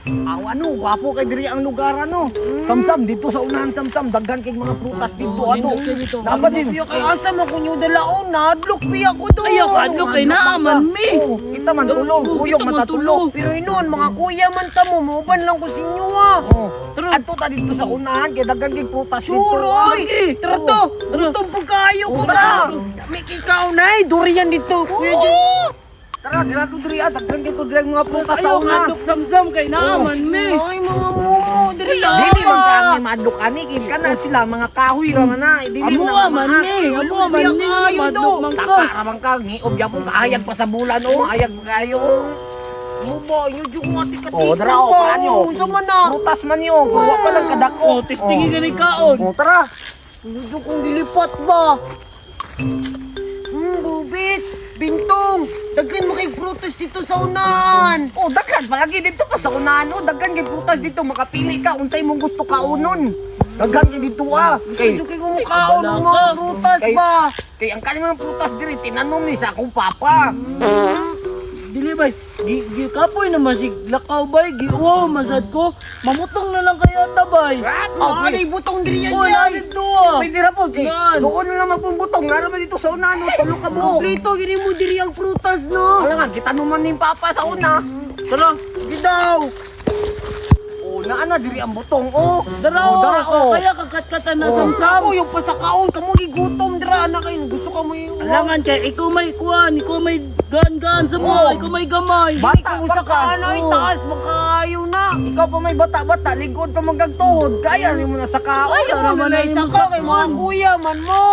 Aw ano, gwapo kay diri ang lugar ano. Samsam dito sa unahan samsam daghan kay mga prutas dito Oh, ato. nindot kay dito. Dapat din. Piya kay asa man kunyo dalaon, nahadlok piya ko do. Ayaw kadlok kay naaman mi. Oh, kita man tulo, Oh, kuyog kita man man tulo. tulo. Pero inon, mga kuya man ta mo, mauban lang ko sa inyo ah. Oh. Tara. Adto ta dito sa unahan kay daghan kay prutas dito. Sure, oy! Lagi. Tara to! Gutom po kayo ko Oh, tara. ba? May ikaw na eh, durian dito. Kuya Jun. Tara, dira to diri ah, daghan kay to diri ang mga prutas sa Ayaw una. kadlok samsam kay naaman mi. Ay, mga mumu, durian. Dili man kami madlok ani kay kana sila mga kahoy ra man na. Dili Amo na man ni, amo man ni, Kayo madlok do. man ka. Taka ra man ka ngiog yapon kaayag pa sa bulan oh, ayag kayo. oh. Muba, inyo dyan kong ati-katika Oh, dara, oh, ba? paano? Unsa man na? Prutas man yo, wa pa lang kadako. Oh, testingin gani kaon. Oh, tara. Inyo dyan kong gilipat ba? Bubit, bintong, daghan mo kay prutas dito sa unahan. Oh, daghan palagi dito pa sa unahan oh, daghan kay prutas dito makapili ka untay mong gusto kaunon. Daghan kay dito ah. Gusto Kay dyan kay kumukaon ng mga prutas ba? kay ang kanang mga prutas diri tinanom ni sa akong papa. Dili bay, gi, gi kapoy naman si lakaw bay, gi uwaw masad ko. Mamutong na lang kaya ta bay. Oh, Okay. ano butong durian Oy, yan? nalid duwa. Pwede ra po kay Yan. doon na lang magpumbutong nara man dito sa unahan oh, tulo ka buok. Kompleto, gini mo diri ang prutas, no? Alangan kita naman ni papa sa una. Tara, Sige daw. Oh, naa na diri ang butong oh. dara Oh, dara oh. Kaya kakatkatan na Oh. samsam. Ako yung pasakaon, kamo gigutom dira anak kayo. Gusto ka mo yung Alangan kay ikaw may kuan, ikaw may gaan-gaan sa mga, Oh. ikaw may gamay. Bata Ikaw pa sa ka. kaano ay Oh. taas makayo na. Ikaw pa may bata-bata, ligod pa magagtuhod. Kaya ni mo na sa kaon. Ay, Ano naman na ay isa ka kay mga kuya man mo.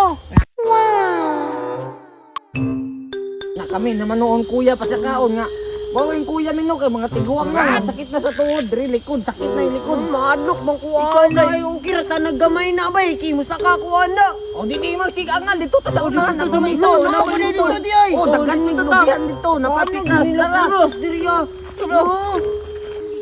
Na kami naman noon kuya pa sa kaon nga. Wow, yung kuya mino kay mga tiguang na, sakit na sa tuhod, diri likod, sakit na yung likod. Maadlok man ko Ikaw na. ay okay ra ta naggamay na bay kay musaka ko ana. O di di magsigangan dito ta sa Oh, unahan dito ako sa may may isa unahan, na ako dito. dito, di ay. Oh, daghan Oh, may dito ta. lubihan dito, napapikas tara. Prutas diri ah. Oh.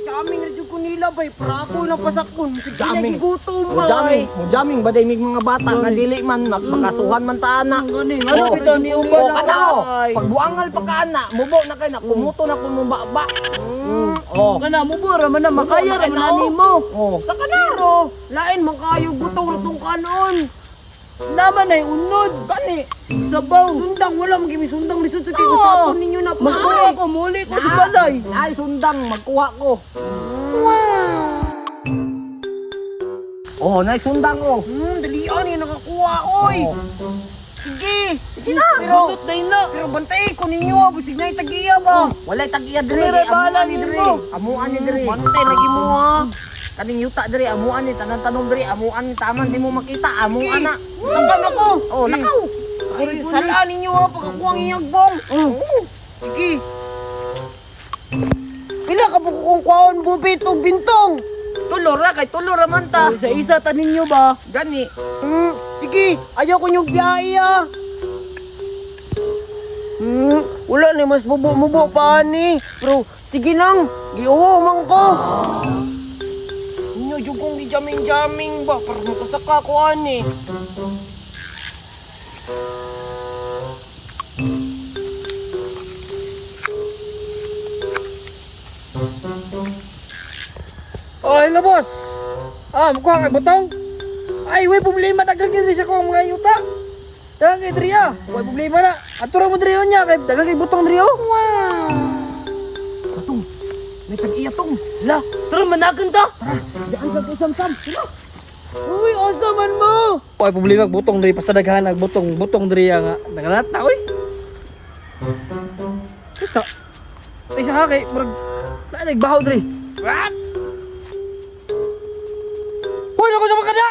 Jamming ra jud ko nila bay para ako lang pasakon. Sige na Jamming. gigutom Mo bay. jamming, mo jamming baday mig mga bata nga dili man makasuhan man ta ana. Gani, ano Oh. bitaw ni uban O kana oh, ay. pagbuangal pa ka ana, mubo na kay na kumuto na kumo ba. Oh. Kana mo ra man na makaya ra man na, oh. ani mo. Oh, saka na. Pero lain man kayo butong ra tong kanon. Naman ay unod, Gani. sabaw. Sundang wala man gimi sundang lisod sa kay Oo. usapon ninyo na Magkuha ko muli ko sa balay. Ay sundang magkuha ko. Wow. Oh, nay sundang oh. Dalian yung nakakuha, oy. Oh. Sige. Sige na. Pero, Buntot day na. pero bantay ko ninyo, ah. Busig na itagiya ba? Walay tag-iya diri, Diri, bahala amuan ni diri. nimo. Amuan ni diri. Bantay lagi mo, ha. Kaning yuta diri, amuan ni tanan tanom diri, amuan ni taman di mo makita, amuan na. Sangkan ako. Oh, lakaw. Ay, salaan ninyo, ha. Pagkakuha ang iyagbong. Sige. Pila ka po kung kwaon, bubit o bintong? Tulo ra kay tulo ra man ta. Sa isa ta ninyo ba? Gani. Sige, ayaw ko niyong biyahe, ah. Wala ni mas mubo-mubo pa ani. Pero sige lang, giuwo man ko. Inyo jud kong gijamming-jamming ba para makasaka ko ani. Oh, hello boss. Ah, mukuha kay butong. Ay, way problema daghan kay diri sa akong mga yuta. Daghan kay diri ah. Way problema na. Ato ra mo diri oh, nya kay daghan kay butong diri oh. Atong. May tag-iya tong. La, tara managan ta. Daan sa samsam. Sino? Uy, asa man mo? Way problema og butong diri basta daghan ag butong, butong diri ah, nga. Nagalat na oy. Basta. Ay sa kay murag na nagbahaw diri. What? Hoy, nako sa makada.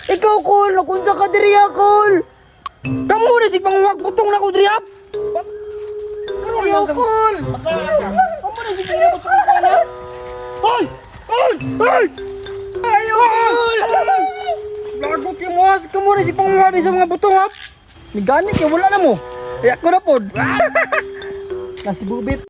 Ikaw kol, nakunsa ka diri ah, kol. Kamo na sig panguwag butong nako diri ah. Ayaw kol. Kamo na sig panguwag butong nako na. Hoy! Hoy! Hoy! Ayaw kol. Lagot yung mga kamo na si panguha sa mga butong ha. Ni gani kay wala na mo. Kaya ko na pod. Nasi bubit.